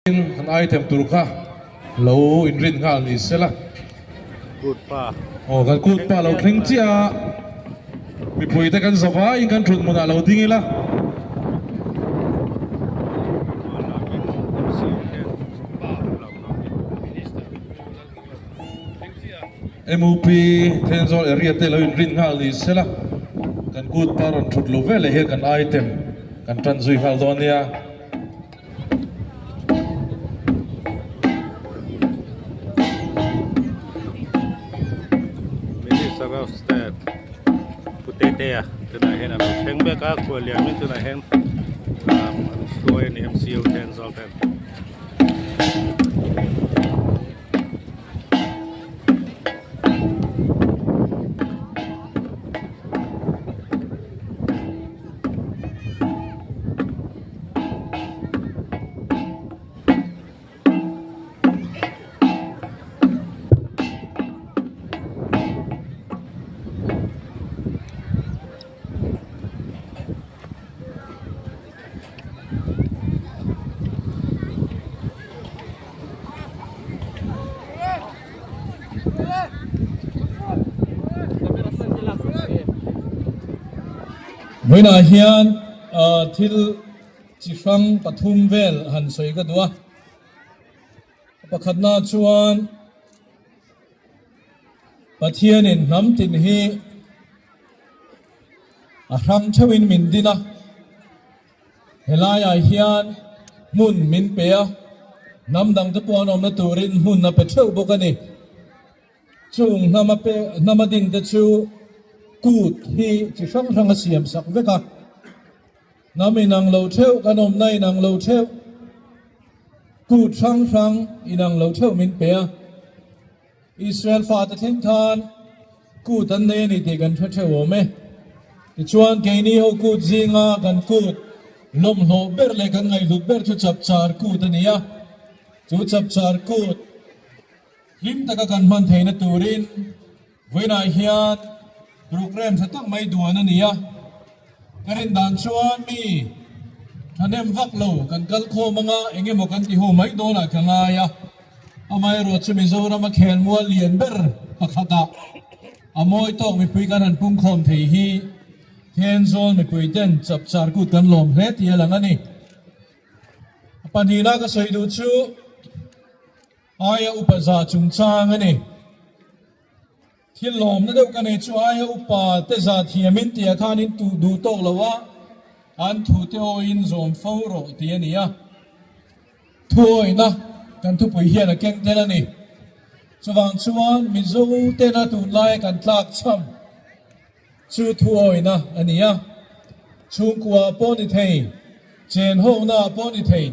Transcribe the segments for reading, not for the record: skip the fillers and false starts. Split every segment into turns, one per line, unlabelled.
An item tur kha lo inrin nghal ni sela.
Kut pa.
Aw kan kut pa lo thleng chiah a, mipui te kan zavaiin kan thut hmunah lo ding ila. MUP Thenzawl area te lo inrin nghal ni sela, kan kut pa rawn thut lo veleh hian kan item kan tan zui nghal dawn nia.
Minister of State Pu Tetea tunah hian a lo thleng mek a khualliamin tunah hian an hruai a ni MCU Thenzawl ten.
Vawiinah hian thil chi hrang pathum vel han sawi ka duh a, pakhatna chuan Pathianin hnam tin hi a hrang theuhin min din a. Helaiah hian hmun min pe a, hnam dangte pawh an awmna turin hmun a pe theuh bawk a ni. Chung hnama pe hnama dinte chu kut hi chi hrang hrang a siam sak vek a. Hnam inang lo theuh, kan awmna inang lo theuh, kut hrang hrang inang lo theuh min pe a. Israel fate thleng khan kut an nei a ni tih kan hre theuh awm e. Tichuan keini ho kut zinga kan kut lawmhlawh ber leh kan ngaihhlut ber chu chapchar kut a ni a. Chu chapchar kut hlim taka kan hman theihna turin vawiinah hian programme tha tak mai duan a ni a. Ka rin dan chuan mi thahnem vak lo kan kal khawm anga eng emaw kan ti ho mai dawnah ka ngai a, amaherawh chu Mizorama khelmual lian ber pakhatah a mawi tawk mipui kan han pungkhawm thei hi Thenzawl mipui ten chapchar kut kan lawm hle tih a lang a ni. A pahnihna ka sawi duh chu aia upa za chungchang a ni. Thil lawmna deuh ka nei chu aia upa te za thiamin tih khan in tuh duh tawk lo a, an thu te awiin zawm fo rawh tih a ni a. Thu awihna kan thupui hian a keng tel a ni. Chuvang chuan Mizo tena tunlaia kan tlak chham chu thu awihna a ni a. Chhungkua pawh ni thei, chen hona pawh ni thei,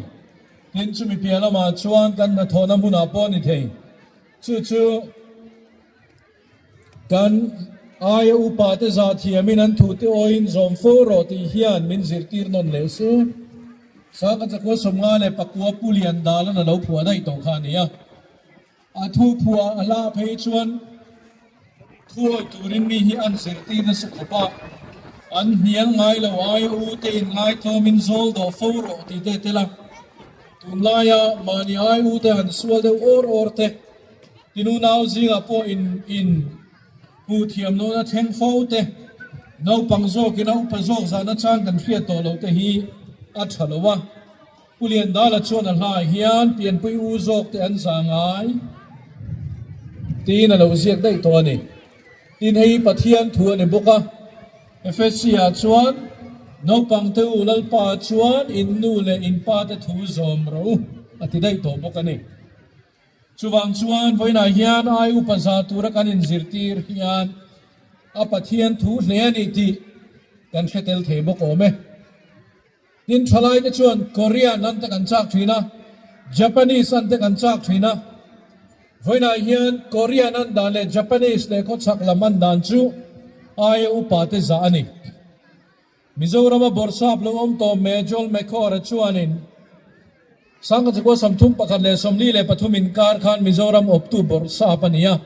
tin chumi piah lamah chuan kan hnathawhna hmunah pawh ni thei. Chu chu kan aia upa te zah thiamin an thu te awiin zawm fo rawh tih hian min zirtir nawn leh se. Sangha chakua sawmnga leh pakua pu lian dalan a lo phuah daih tawh kha a ni a. A thu phuah a hla phei chuan thu awi turin mi hi an zirtir nasa khawp a, an hnial ngai lo aia u te in ngaitlawmin zawl dawh fo rawh tih te tel a. Tunlaia mahni ai u te han sual deuh awr awr te, tinu nau zingah pawh in in hmuh thiam lohna thleng fo te, naupang zawkin a upa zawk zahna chang kan hriat tawh loh te hi a tha lo a. Pu Liandala chuan a hlaah hian pianpui u zawk te an zah ngai tiin a lo ziak daih tawh a ni. Tin hei hi Pathian thu a ni bawk a. Efesia chuan, Naupangte u Lalpa chuan in nu leh in pate thu zawm rawh u, a ti daih tawh bawk a ni. Chuvang chuan vawiinah hian ai upa za tura kan inzirtir hian a Pathian thu hle a ni tih kan hre tel thei bawk awm e. Tin thalaite chuan Korean an te kan chak thin a, Japanese an te kan chak thin a. Vawiinah hian Korean an dan leh Japanese leh khawchhak lam an dan chu aia upa te zah a ni. Mizorama bawrhsap lo awm tawh Major Mekhor-a chuanin Sangha Chakua 3143 inkar khan Mizoram awptu bawrhsap a ni a.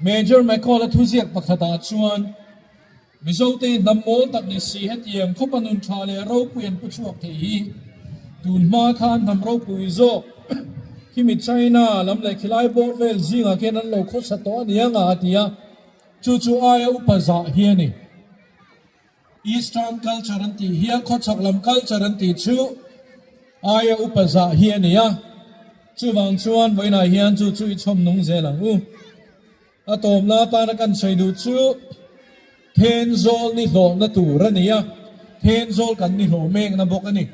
Major Mekhor-a thuziak pakhatah chuan Mizote hnam mawl tak ni si hetiang khawpa nun tha leh ropui an pu chhuak thei hi. Tun hma khan hnam ropui zawk khimi China lam leh khilai bawr vel zingah khian an lo khawsa tawh a ni anga a ti a, chu chu aia upa zah hi a ni. Eastern culture an tih hian khawchhak lam culture an tih chu aia upa zah hi a ni a, chuvang chuan vawiinah hian chu chu i chhawm nung zel ang u. A tawmna atana kan sawi duh chu Thenzawl ni hlawhna tur a ni a, Thenzawl kan ni hlawh mekna bawk a ni.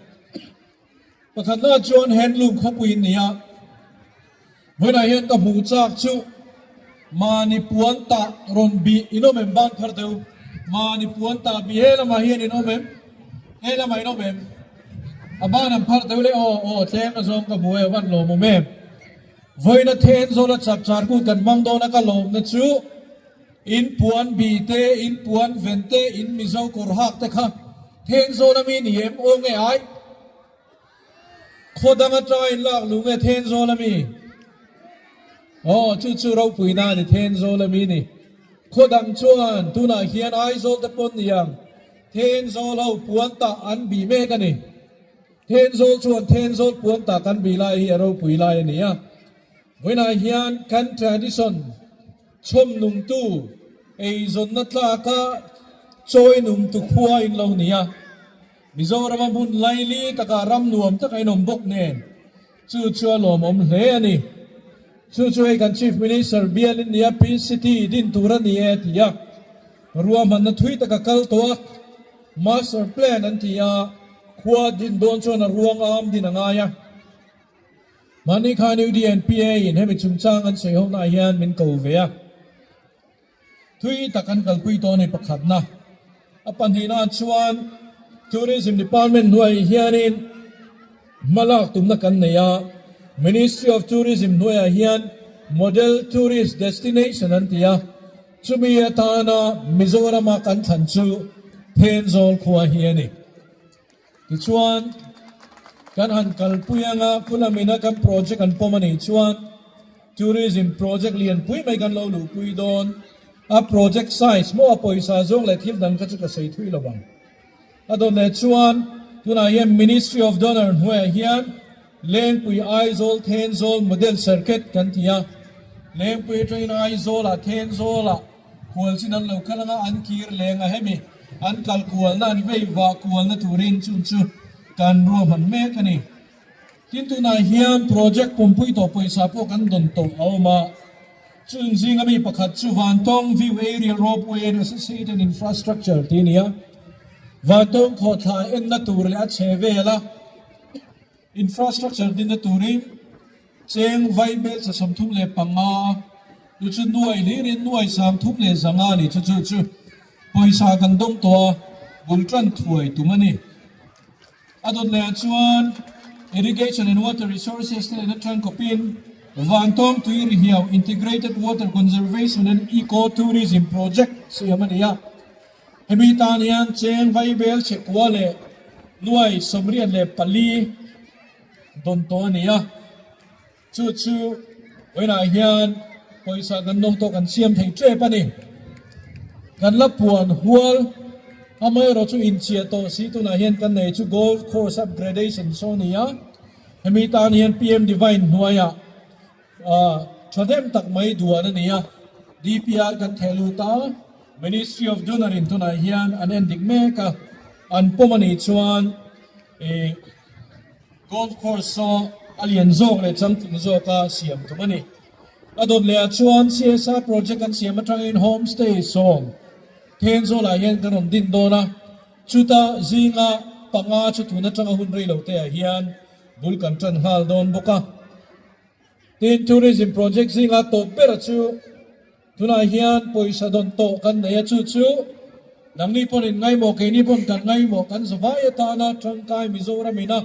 Pakhatna chuan handloom khawpui in ni a, vawiinah hian ka hmuh chak chu mahni puan tah rawn bih in awm em ban phar deuh, mahni puan tah bih he lamah hian in awm em, he lamah in awm em, a ban an phar deuh leh aw aw tlem a zawng ka hmu e a van lawmawm em. Vawiina Thenzawla chapchar kut kan hmang dawn a ka lawmna chu in puan bi te, in puan ven te, in Mizo kawr hak te kha Thenzawl ami ni em aw nge ai? Khaw dang atanga in lak luh nge Thenzawl ami? Aw chu chu ropuina a ni Thenzawl ami ni. Khaw dang chuan tunah hian Aizawl te pawn ni ang Thenzawl ho puan tah an bih mek a ni. Thenzawl chuan Thenzawl puan tak an bih lai hi a ropui lai a ni a, vawiinah hian kan tradition chhawm nungtu eizawnna tlaka chawi nungtu khua in lo ni a, Mizorama hmun laili takah ram nuam taka in awm bawk nen chu chu a lawmawm hle a ni. Chu chu hei kan Chief Minister bial in nia Pi City din tur a ni e ti a, ruahmanna thui taka kal tawh a, Master Plan an ti a, khua din dawn chuan a ruang am din a ngai a. Mahni khan UDNPA in hemi chungchang an sawi ho naah hian min ko ve a. Thui tak an kalpui tawh a ni pakhatna. A pahnihna chuan Tourism Department hnuaiah hianin hma lak tumna kan nei a, Ministry of Tourism hnuaiah hian Model Tourist Destination an ti a, chumi atana Mizorama kan thlan chu Thenzawl khua hi a ni. Tichuan, kan han kalpui anga Kulamina kan project an pawm a nih chuan Tourism project lianpui mai kan lo luhpui dawn. A project size maw a pawisa zawng leh thil dang kha chu ka sawi thui lo ang. A dawt leh chuan tunah hian Ministry of Donor hnuaiah hian Lengpui Aizawl Thenzawl Model Circuit kan ti a. Lengpui atangin Aizawlah Thenzawlah Kual chin an lo kal anga an kir leng a hemi an kal kualna an vei vah kualna turin chung chu kan ruahman mek a ni. Tin tunah hian project pumpui tawh pawisa pawh kan dawn tawh a awm a, chung zinga mi pakhat chu Vantawng View Aerial Ropeway and Associated Infrastructure tih a ni a, Vantawng khawhthla enna tur leh a chhe vela infrastructure dinna turin Cheng vai hmelchhe 35 chu chu nuai hlirin nuai 35 a ni chu chu chu pawisa kan dawng tawh a, bul tan thuai tum a ni. A dawt leh ah chuan Irrigation and Water Resources te lehna tan kawpin Vantawng Tui Rihiau Integrated Water Conservation and Eco Tourism Project siam a ni a. Hemi tan hian cheng vai hmelchhe kua leh nuai 84 dawn tawh a ni a, chu chu vawiinah hian pawisa kan nawm tawh kan siam thei tep a ni. Kan la puan hual amaherawh chu inchhiah tawh si tunah hian kan nei chu golf course upgradation saw a ni a, hemi tan hian PM Divine hnuaiah thahnem tak mai duan a ni a, DPR kan theh lut a, Ministry of Donor in tunah hian an endik mek a, an pawm a nih chuan ih. Golf course saw a lian zawk leh changtling zawka siam tum a ni. A dawt leh ah chuan CSR project an siam atangin home stay sawm Thenzawl ah hian kan rawn din dawn a, chuta zinga panga chu tun atanga hun rei lo te ah hian bul kan tan nghal dawn bawk a. Tin, tourism project zinga tawp ber chu Tunah hian pawisa dawn tawh kan nei a, chu chu nangni pawn in ngaimawh, keini pawn kan ngaimawh, kan zavai atana tangkai Mizoram ina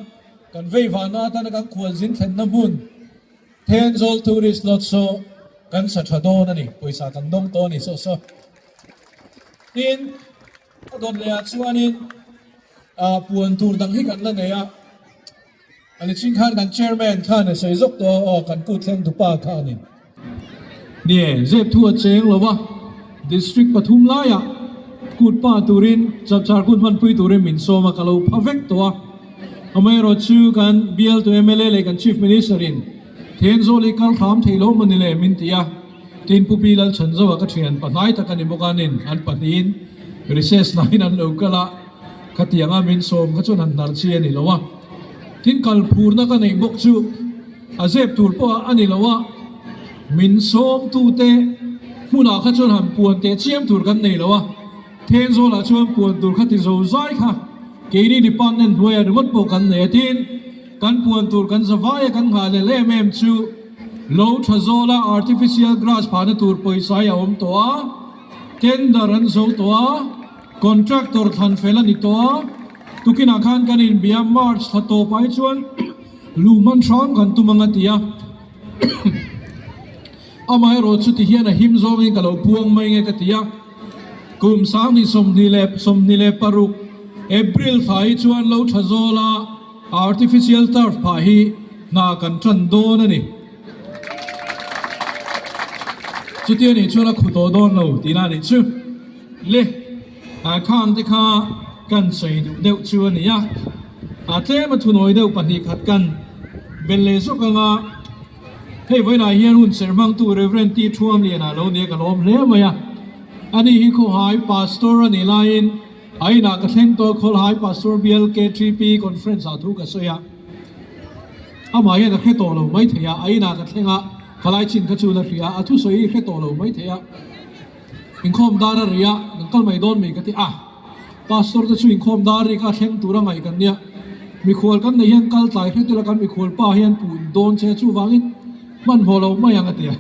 kan vei vahna atana kan khualzin thlenna hmun Thenzawl Tourist Lodge saw kan sa tha dawn a ni, pawisa kan dawng tawh a ni saw saw. Tin, a dawt leh ah chuanin puan tur dang hi kan la nei a, A ni ching khan kan chairman khan a sawi zawk tawh a, aw kan kut thleng dupa kha a ni. Nie, zep thu a cheng lo va, district pathum laiah kut pa turin, chapchar kut hmanpui turin min sawm a, ka lo pha vek tawh a. Amaherawh chu kan bialtu mla leh kan Chief Minister in Thenzawl hi kal hram thei lo maw ni le min ti a, tin Pu Pi Lalchhanzoa ka thian pahnai tak a ni bawk a nin an pahnihin recess laiin an lo kal a, khatianga min sawm kha chuan han hnar chi a ni lo a. Tin kal phurna ka neih bawk chu a zep tur pawh a ni lo a, min sawmtute hmunah kha chuan han puan teh chiam tur kan nei lo a. Thenzawlah chuan puan tur kha ti zo zai kha keini department hnuaiah ringawt pawh kan nei a tin kan puan tur kan za vaia kan nghah lel em em chu lo tha zawla artificial grass phahna tur pawisa hi a awm tawh a, tender an zo tawh a, contractor thlan fel a ni tawh a, tukinah khan kan inbia March thla tawpah hi chuan luh hman hram kan tum ang a ti a. Amaherawh chuti hian a him zawngin ka lo puang mai nge ka ti a. Kum 2026 April thla hi chuan lo tha zawl a artificial turf phah hi hna kan tan dawn a ni. Chuti a nih chuan a khu tawh dawn lo tihna a nih chu. Le, khang te kha kan sawi duh deuh chu a ni a. A tlem a thunawi deuh pahnih khat kan bel leh zawk ang a. Hei vawiinah hian hun serh hmangtu Rev. T. Thuamliana lo nia ka lawm hle mai a. Ani hi Khawhai Pastor a nih laiin a inah ka thleng tawh Khawlhai Pastor Bial KTP Conference ah thu ka sawi a. Amah hian a hre tawh lo mai thei a, a inah ka thleng a, khalai chin kha chu la hria a, a thusawi hi hre tawh lo mai thei a. Inkhawm dar a ri a, kan kal mai dawn mai ka ti a. Pastor te chu inkhawm dar ri kha thleng tur a ngaih kan nia. Mikhual kan neih hian kal tlai hret ila kan mikhual pa hian puh dawn che chuvangin hmanhmawh lo mai ang a ti a.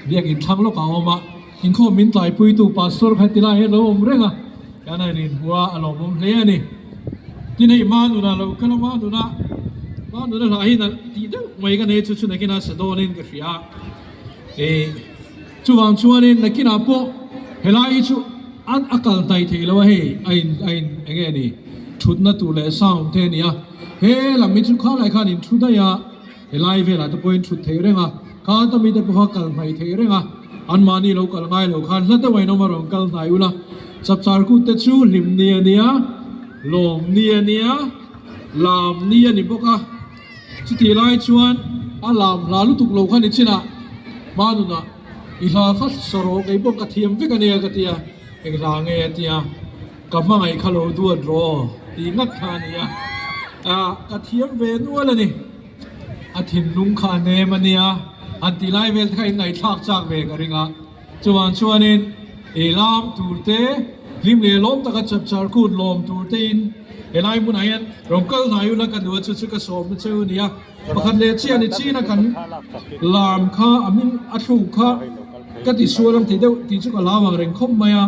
Biak inthlang lawk a awm a, inkhawm min tlaipuitu Pastor kha tilai hian lo awm reng a, kan han inhua a lawmawm hle a ni. Tin hei Manuna lo kal a, Manuna, Manuna hlah hi nalh tih deuh mai ka nei chu chu nakinah sa dawnin ka hria a. Ih. Chuvang chuanin nakinah pawh helai hi chu an a kal hnaih theih lo a hei a in a in eng nge ni thutna tur leh sound te a ni a, he lam hi chu khalai khan in thu daih a, helai velah te pawhin thut theih reng a, kha ta mite pawha kal hnaih theih reng a, anmahni lo kal ngai lo khan hla deuh a inawm a rawn kal hnai ula, chapchar kut te chu hlim ni a nia, lawm ni a nia, lam ni a ni bawk a. Chutih lai chuan a lam hla lutuk lo kha ni chin a, Hmanunah i hla kha sarawh kei pawh ka thiam vek a nia ka ti a, eng hla nge a ti a, ka hmangaih kha lo duat rawh tih ngat kha a ni a, ah ka thiam ve nual a ni, a thinlung kha a nem a nia, han tih lai vel te kha in ngaihthlak chak ve ka ring a. Chuvang chuanin ei lam tur te, hlim leh lawm taka chapchar kut lawm tur tein helai hmunah hian rawn kal hnai ula ka duh a, chu chu ka sawmna cheu a ni a. Pakhat leh chiah ni china kan lam kha a hming a thluk kha ka tisual ang tih deuh tih chu ka hlau ang reng khawp mai a,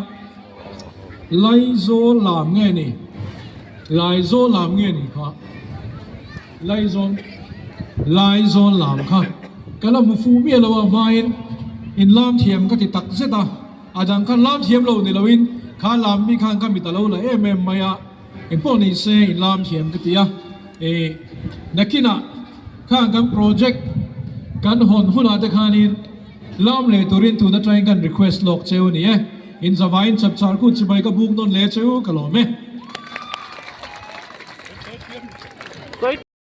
Laizawl lam nge ni? Laizawl lam nge ni kha? Laizawn Laizawn lam kha ka la hmu fuh miah lo a hmain in lam thiam ka ti tak zet a, a dang khan lam thiam lo ni loin kha lam mi khan ka mit a lo la em em mai a, engpawh ni se in lam thiam ka ti a, ih nakinah khan kan project kan hawn hunah te khanin lam leh turin tun atangin kan request lawk cheu a ni e, in zavaiin chapchar kut chibai ka buk nawn leh cheu ka lawm e.